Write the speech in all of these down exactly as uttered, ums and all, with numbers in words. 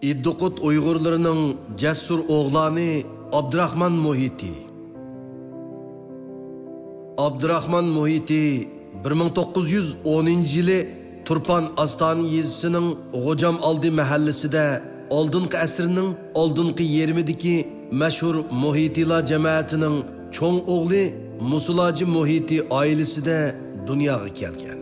ئىددىقۇت ئۇيغۇرلىرىنىڭ جەسۇر ئوغلانى ئابدۇراخمان مۇھىتى. ئابدۇراخمان مۇھىتى بىر مىڭ توققۇز يۈز ئونىنچى يىلى تۇرپان ئاستانە يېزىسىنىڭ غوجام ئالدى مەھەللىسىدە ئالدىنقى ئەسىرنىڭ ئالدىنقى يېرىمىدىكى مەشھۇر مۇھىتىلار جەمەتىنىڭ چوڭ ئوغلى مۇسۇل ھاجى مۇھىتى ئائىلىسىدە دۇنياغا كەلگەن.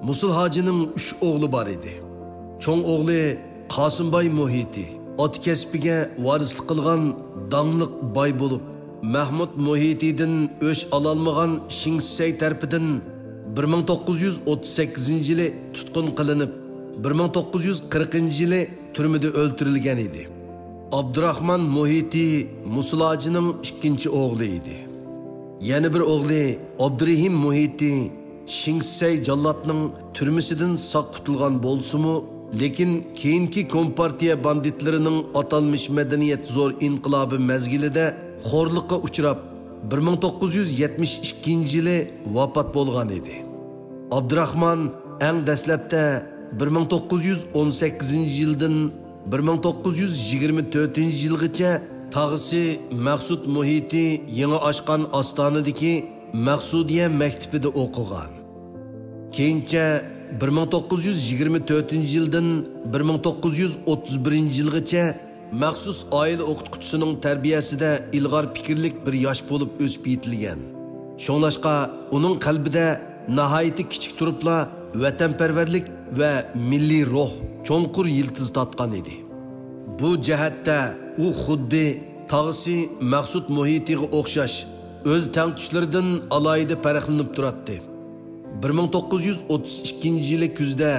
مۇسۇل ھاجىنىڭ ئۈچ ئوغلى بار ئىدى. چوڭ ئوغلى قاسىمباي مۇھىتى ئاتا كەسپىگە ۋارىسلىق قىلغان داڭلىق باي بولۇپ، مەھمۇد مۇھىتىدىن ئۆچ ئالالمىغان شېڭ شىسەي تەرىپىدىن بىر مىڭ توققۇز يۈز ئوتتۇز سەككىزىنچى يىلى تۇتقۇن قىلىنىپ، بىر مىڭ توققۇز يۈز قىرىقىنچى يىلى تۈرمىدە ئۆلتۈرۈلگەن ئىدى. ئابدۇراخمان مۇھىتى مۇسۇل ھاجىنىڭ ئىككىنچى ئوغلى ئىدى. يەنە بىر ئوغلى ئابدۇرېھىم مۇھىتى شېڭ شىسەي جاللاتنىڭ تۈرمىسىدىن ساق قۇتۇلغان بولسىمۇ، لېكىن كېيىنكى كومپارتىيە باندىتلىرىنىڭ ئاتالمىش مەدەنىيەت زور ئىنقىلابى مەزگىلىدە خورلۇققا ئۇچراپ، بىر مىڭ توققۇز يۈز يەتمىش ئىككىنچى يىلى ۋاپات بولغان ئىدى. ئابدۇراخمان ئەڭ دەسلەپتە بىر مىڭ توققۇز يۈز ئون سەككىزىنچى يىلدىن بىر مىڭ توققۇز يۈز يىگىرمە تۆتىنچى يىلغىچە تاغىسى مەخسۇت مۇھىتى يېڭى ئاچقان ئاستانىدىكى مەخسۇدىيە مەكتىپىدە ئوقۇغان. كېيىنچە بىر مىڭ توققۇز يۈز يىگىرمە تۆتىنچى يىلدىن بىر مىڭ توققۇز يۈز ئوتتۇز بىرىنچى يىلغىچە مەخسۇس ئائىلە ئوقۇتقۇچىسىنىڭ تەربىيەسىدە ئىلغار پىكىرلىك بىر ياش بولۇپ ئۆسۈپ يېتىلگەن. شۇڭلاشقا ئۇنىڭ قەلبىدە ناھايىتى كىچىك تۇرۇپلا ۋەتەنپەرۋەرلىك ۋە مىللىي روھ چوڭقۇر يىلتىز تارتقان ئىدى. بۇ جەھەتتە ئۇ خۇددى تاغىسى مەخسۇت مۇھىتىغا ئوخشاش، ئۆز تەڭتۇشلىرىدىن ئالاھىدە پەرقلىنىپ تۇراتتى. بىر مىڭ توققۇز يۈز ئوتتۇز ئىككىنچى يىلى كۈزدە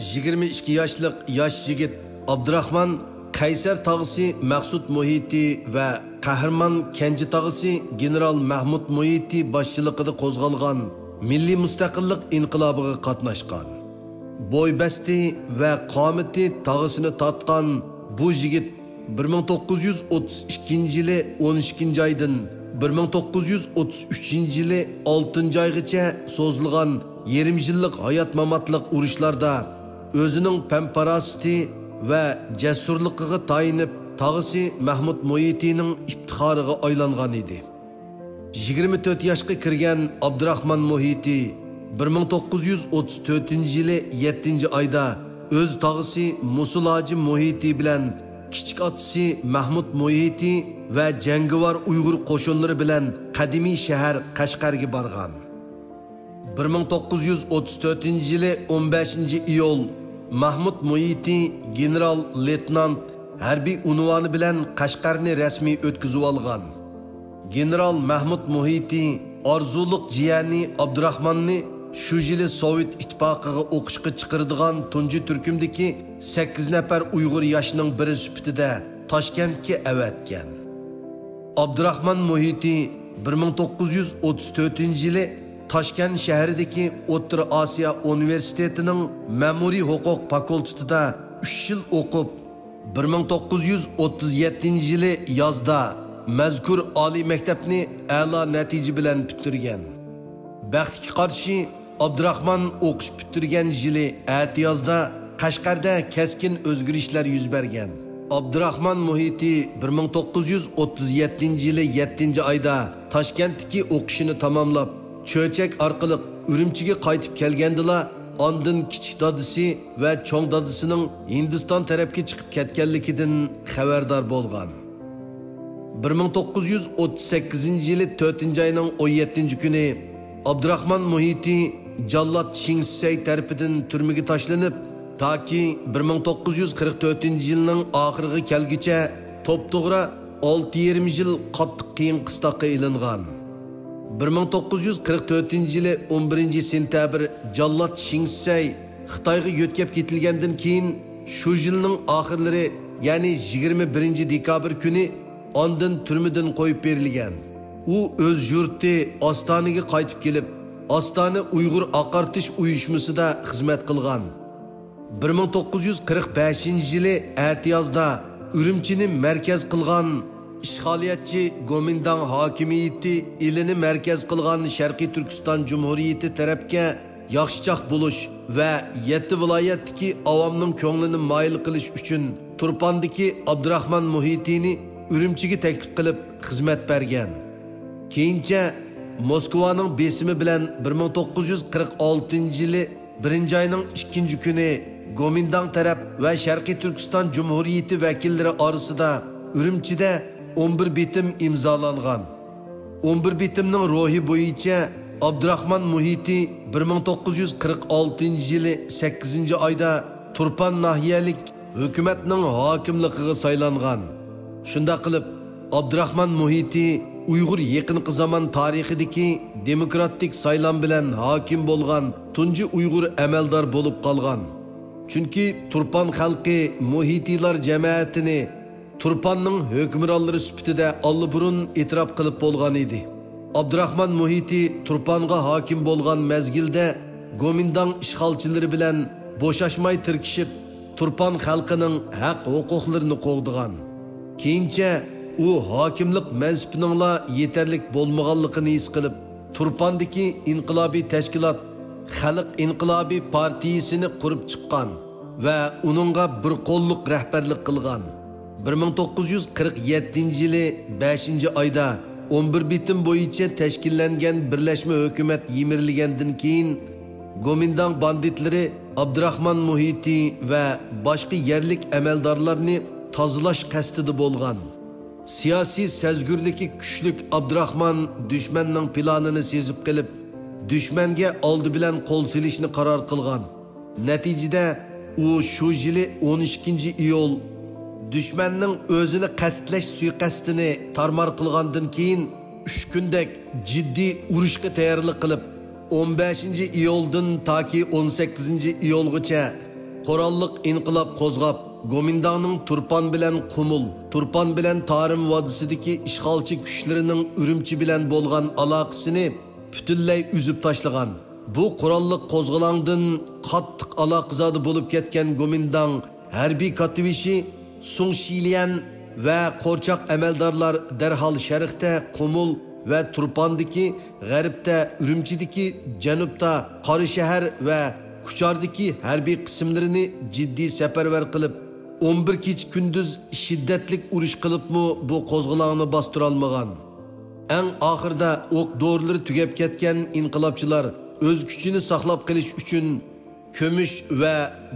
يىگىرمە ئىككى ياشلىق ياش يىگىت ئابدۇراخمان قەيسەر تاغىسى مەخسۇت مۇھىتى ۋە قەھرىمان كەنجى تاغىسى گېنېرال مەھمۇت مۇھىتى باشچىلىقىدا قوزغالغان مىللىي مۇستەقىللىق ئىنقىلابىغا قاتناشقان. بوي بەستى ۋە قامىتى تاغىسىنى تارتقان بۇ يىگىت بىر مىڭ توققۇز يۈز ئوتتۇز ئىككىنچى يىلى ئون ئىككىنچى ئايدىن بىر مىڭ توققۇز يۈز ئوتتۇز ئۈچىنچى يىلى ئالتىنچى ئايغىچە سوزۇلغان يېرىم يىللىق ھايات-ماماتلىق ئۇرۇشلاردا ئۆزىنىڭ پەم-پاراسىتى ۋە جەسۇرلۇقىغا تايىنىپ، تاغىسى مەھمۇد مۇھىتىنىڭ ئىپتىخارىغا ئايلانغان ئىدى. يىگىرمە تۆت ياشقا كىرگەن ئابدۇراخمان مۇھىتى بىر مىڭ توققۇز يۈز ئوتتۇز تۆتىنچى يىلى يەتتىنچى ئايدا ئۆز تاغىسى مۇسۇل ھاجى مۇھىتى بىلەن كىچىك ئاتىسى مەھمۇد مۇھىتى ۋە جەڭگىۋار ئۇيغۇر قوشۇنلىرى بىلەن قەدىمىي شەھەر قەشقەرگە بارغان. بىر مىڭ توققۇز يۈز ئوتتۇز تۆتىنچى يىلى ئون بەشىنچى ئىيۇل مەھمۇد مۇھىتى گېنېرال لېيتېنانت ھەربىي ئۇنۋانى بىلەن قەشقەرنى رەسمىي ئۆتكۈزۈۋالغان. گېنېرال مەھمۇد مۇھىتى ئارزۇلۇق جىيەنى ئابدۇراخماننى شۇ يىلى سوۋېت ئىتتىپاقىغا ئوقۇشقا چىقىرىدىغان تۇنجى تۈركۈمدىكى سەككىز نەپەر ئۇيغۇر ياشنىڭ بىرى سۈپىتىدە تاشكەنتكە ئەۋەتكەن. ئابدۇراخمان مۇھىتى بىر مىڭ توققۇز يۈز ئوتتۇز تۆتىنچى يىلى تاشكەنت شەھىرىدىكى ئوتتۇرا ئاسىيا ئۇنىۋېرسىتېتىنىڭ مەمۇرىي ھوقۇق فاكۇلتېتىدا ئۈچ يىل ئوقۇپ، بىر مىڭ توققۇز يۈز ئوتتۇز يەتتىنچى يىلى يازدا مەزكۇر ئالىي مەكتەپنى ئەلا نەتىجە بىلەن پۈتتۈرگەن. بەختكە قارشى، ئابدۇراخمان ئوقۇش پۈتتۈرگەن يىلى ئەتىيازدا قەشقەردە كەسكىن ئۆزگىرىشلەر يۈز بەرگەن. ئابدۇراخمان مۇھىتى بىر مىڭ توققۇز يۈز ئوتتۇز يەتتىنچى يىلى يەتتىنچى ئايدا تاشكەنتتىكى ئوقۇشىنى تاماملاپ، چۆچەك ئارقىلىق ئۈرۈمچىگە قايتىپ كەلگەندىلا، ئاندىن كىچىك دادىسى ۋە چوڭ دادىسىنىڭ ھىندىستان تەرەپكە چىقىپ كەتكەنلىكىدىن خەۋەردار بولغان. بىر مىڭ توققۇز يۈز ئوتتۇز سەككىزىنچى يىلى تۆتىنچى ئاينىڭ ئون يەتتىنچى كۈنى ئابدۇراخمان مۇھىتى جاللات شېڭ شىسەي تەرىپىدىن تۈرمىگە تاشلىنىپ، تاكى بىر مىڭ توققۇز يۈز قىرىق تۆتىنچى يىلنىڭ ئاخىرىغا كەلگۈچە توپتوغرا ئالتە يېرىم يىل قاتتىق قىيىن قىستاققا ئېلىنغان. بىر مىڭ توققۇز يۈز قىرىق تۆتىنچى يىلى ئون بىرىنچى سېنتەبىر جاللات شېڭ شىسەي خىتايغا يۆتكەپ كېتىلگەندىن كېيىن، شۇ يىلنىڭ ئاخىرلىرى، يەنى يىگىرمە بىرىنچى دېكابىر كۈنى ئاندىن تۈرمىدىن قويۇپ بېرىلگەن. ئۇ ئۆز يۇرتى ئاستانىگە قايتىپ كېلىپ، ئاستانە ئۇيغۇر ئاقارتىش ئۇيۇشمىسىدا خىزمەت قىلغان. بىر مىڭ توققۇز يۈز قىرىق بەشىنچى يىلى ئەتىيازدا ئۈرۈمچىنى مەركەز قىلغان ئىشغالىيەتچى گومىنداڭ ھاكىمىيىتى ئىلىنى مەركەز قىلغان شەرقىي تۈركىستان جۇمھۇرىيىتى تەرەپكە ياخشىچاق بولۇش ۋە يەتتە ۋىلايەتتىكى ئاۋامنىڭ كۆڭلىنى مايىل قىلىش ئۈچۈن تۇرپاندىكى ئابدۇراخمان مۇھىتىنى ئۈرۈمچىگە تەكلىپ قىلىپ خىزمەت بەرگەن. كېيىنچە موسكۋانىڭ بېسىمى بىلەن بىر مىڭ توققۇز يۈز قىرىق ئالتىنچى يىلى بىرىنچى ئاينىڭ ئىككىنچى كۈنى گومىنداڭ تەرەپ ۋە شەرقىي تۈركىستان جۇمھۇرىيىتى ۋەكىللىرى ئارىسىدا ئۈرۈمچىدە ئون بىر بېتىم ئىمزالانغان. ئون بىر بېتىمنىڭ روھى بويىچە ئابدۇراخمان مۇھىتى بىر مىڭ توققۇز يۈز قىرىق ئالتىنچى يىلى سەككىزىنچى ئايدا تۇرپان ناھىيەلىك ھۆكۈمەتنىڭ ھاكىملىقىغا سايلانغان. شۇنداق قىلىپ، ئابدۇراخمان مۇھىتى ئۇيغۇر يېقىنقى زامان تارىخىدىكى دېموكراتىك سايلام بىلەن ھاكىم بولغان تۇنجى ئۇيغۇر ئەمەلدار بولۇپ قالغان. چۈنكى تۇرپان خەلقى مۇھىتىلار جەمەتىنى تۇرپاننىڭ ھۆكۈمرانلىرى سۈپىتىدە ئاللىبۇرۇن ئېتىراپ قىلىپ بولغان ئىدى. ئابدۇراخمان مۇھىتى تۇرپانغا ھاكىم بولغان مەزگىلدە گومىنداڭ ئىشغالچىلىرى بىلەن بوشاشماي تىركىشىپ، تۇرپان خەلقىنىڭ ھەق-ھوقۇقلىرىنى قوغدىغان. كېيىنچە ئۇ ھاكىملىق مەنسىپىنىڭلا يېتەرلىك بولمىغانلىقىنى ھېس قىلىپ، تۇرپاندىكى ئىنقىلابىي تەشكىلات خەلق ئىنقىلابى پارتىيىسىنى قۇرۇپ چىققان ۋە ئۇنىڭغا بىر قوللۇق رەھبەرلىك قىلغان. بىر مىڭ توققۇز يۈز قىرىق يەتتىنچى يىلى بەشىنچى ئايدا ئون بىر بېتىم بويىچە تەشكىللەنگەن بىرلەشمە ھۆكۈمەت يىمىرىلگەندىن كېيىن، گومىنداڭ باندىتلىرى ئابدۇراخمان مۇھىتى ۋە باشقا يەرلىك ئەمەلدارلارنى تازىلاش قەستىدە بولغان. سىياسىي سەزگۈرلۈكى كۈچلۈك ئابدۇراخمان دۈشمەننىڭ پىلانىنى سېزىپ قېلىپ، دۈشمەنگە ئالدى بىلەن قول سېلىشنى قارار قىلغان. نەتىجىدە، ئۇ شۇ يىلى ئون ئىككىنچى ئىيۇل دۈشمەننىڭ ئۆزىنى قەستلەش سۇيىقەستىنى تارمار قىلغاندىن كېيىن، ئۈچ كۈندەك جىددىي ئۇرۇشقا تەييارلىق قىلىپ، ئون بەشىنچى ئىيۇلدىن تاكى ئون سەككىزىنچى ئىيۇلغىچە قوراللىق ئىنقىلاب قوزغاپ، گومىنداڭنىڭ تۇرپان بىلەن قۇمۇل، تۇرپان بىلەن تارىم ۋادىسىدىكى ئىشغالچى كۈچلىرىنىڭ ئۈرۈمچى بىلەن بولغان ئالاقىسىنى پۈتۈنلەي ئۈزۈپ تاشلىغان. بۇ قوراللىق قوزغىلاڭدىن قاتتىق ئالاقىزادە بولۇپ كەتكەن گومىنداڭ ھەربىي كاتتىبېشى سۇڭ شىليەن ۋە قورچاق ئەمەلدارلار دەرھال شەرقتە قۇمۇل ۋە تۇرپاندىكى، غەربتە ئۈرۈمچىدىكى، جەنۇبتا قاراشەھەر ۋە كۇچاردىكى ھەربىي قىسىملىرىنى جىددىي سەپەرۋەر قىلىپ، ئون بىر كېچە كۈندۈز شىددەتلىك ئۇرۇش قىلىپمۇ بۇ قوزغىلاڭنى باستۇرالمىغان. ئەڭ ئاخىرىدا ئوق دورىلىرى تۈگەپ كەتكەن ئىنقىلابچىلار ئۆز كۈچىنى ساقلاپ قېلىش ئۈچۈن كۈمۈش ۋە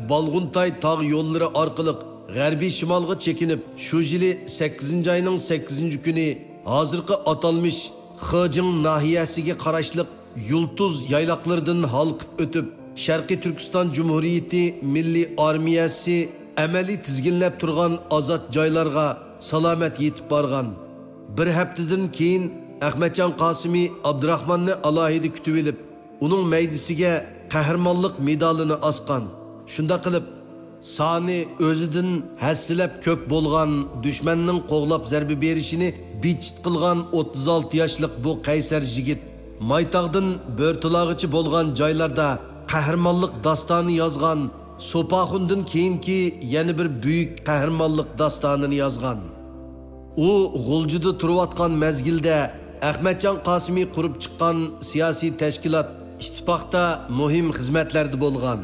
بالغۇنتاي تاغ يوللىرى ئارقىلىق غەربىي شىمالغا چېكىنىپ، شۇ يىلى سەككىزىنچى ئاينىڭ سەككىزىنچى كۈنى ھازىرقى ئاتالمىش خېجىڭ ناھىيەسىگە قاراشلىق يۇلتۇز يايلاقلىرىدىن ھالقىپ ئۆتۈپ، شەرقىي تۈركىستان جۇمھۇرىيىتى مىللىي ئارمىيەسى ئەمەلىي تىزگىنلەپ تۇرغان ئازاد جايلارغا سالامەت يېتىپ بارغان. بىر ھەپتىدىن كېيىن ئەخمەتجان قاسىمى ئابدۇراخماننى ئالاھىدە كۈتۈۋېلىپ، ئۇنىڭ مەيدىسىگە قەھرىمانلىق مېدالىنى ئاسقان. شۇنداق قىلىپ، سانى ئۆزىدىن ھەسسىلەپ كۆپ بولغان دۈشمەننىڭ قوغلاپ زەربە بېرىشىنى بىتچىت قىلغان ئوتتۇز ئالتە ياشلىق بۇ قەيسەر يىگىت مايتاغدىن بۆرتالاغىچە بولغان جايلاردا قەھرىمانلىق داستانى يازغان، سوپاخۇندىن كېيىنكى يەنە بىر بۈيۈك قەھرىمانلىق داستانىنى يازغان. ئۇ غۇلجىدا تۇرۇۋاتقان مەزگىلدە ئەخمەتجان قاسىمى قۇرۇپ چىققان سىياسىي تەشكىلات ئىتتىپاقتا مۇھىم خىزمەتلەردە بولغان.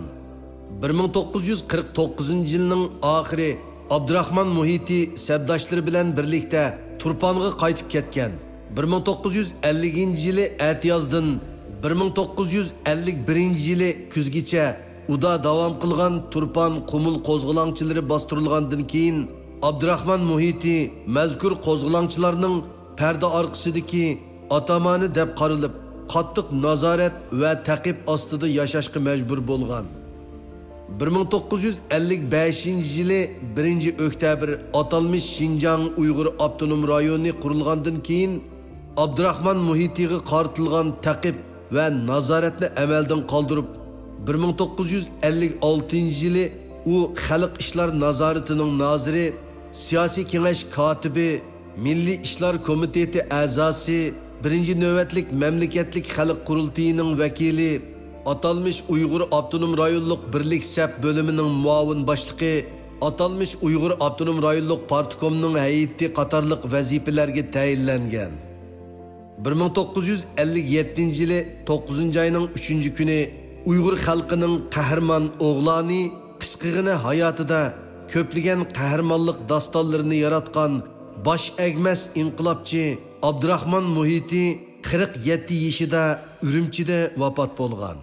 بىر مىڭ توققۇز يۈز قىرىق توققۇزىنچى يىلنىڭ ئاخىرى ئابدۇراخمان مۇھىتى سەپداشلىرى بىلەن بىرلىكتە تۇرپانغا قايتىپ كەتكەن. بىر مىڭ توققۇز يۈز ئەللىكىنچى يىلى ئەتىيازدىن بىر مىڭ توققۇز يۈز ئەللىك بىرىنچى يىلى كۈزگىچە ئۇدا داۋام قىلغان تۇرپان قۇمۇل قوزغىلاڭچىلىرى باستۇرۇلغاندىن كېيىن، ئابدۇراخمان مۇھىتى مەزكۇر قوزغىلاڭچىلارنىڭ پەردە ئارقىسىدىكى ئاتامانى دەپ قارىلىپ، قاتتىق نازارەت ۋە تەقىب ئاستىدا ياشاشقا مەجبۇر بولغان. بىر مىڭ توققۇز يۈز ئەللىك بەشىنچى يىلى بىرىنچى ئۆكتەبىر ئاتالمىش شىنجاڭ ئۇيغۇر ئاپتونوم رايونى قۇرۇلغاندىن كېيىن، ئابدۇراخمان مۇھىتىغا قارىتىلغان تەقىب ۋە نازارەتنى ئەمەلدىن قالدۇرۇپ، بىر مىڭ توققۇز يۈز ئەللىك ئالتىنچى يىلى ئۇ خەلق ئىشلار نازارىتىنىڭ نازىرى، سىياسىي كېڭەش كاتىپى، مىللىي ئىشلار كومىتېتى ئەزاسى، بىرىنچى نۆۋەتلىك مەملىكەتلىك خەلق قۇرۇلتىيىنىڭ ۋەكىلى، ئاتالمىش ئۇيغۇر ئاپتونوم رايونلۇق بىرلىك سەپ بۆلۈمىنىڭ مۇئاۋىن باشلىقى، ئاتالمىش ئۇيغۇر ئاپتونوم رايونلۇق پارتكومنىڭ ھەيئىتى قاتارلىق ۋەزىپىلەرگە تەيىنلەنگەن. بىر مىڭ توققۇز يۈز ئەللىك يەتتىنچى يىلى توققۇزىنچى ئاينىڭ ئۈچىنچى كۈنى ئۇيغۇر خەلقىنىڭ قەھرىمان ئوغلانى، قىسقىغىنە ھاياتىدا كۆپلىگەن قەھرىمانلىق داستانلىرىنى ياراتقان باش ئەگمەس ئىنقىلابچى ئابدۇراخمان مۇھىتى قىرىق يەتتە يېشىدا ئۈرۈمچىدە ۋاپات بولغان.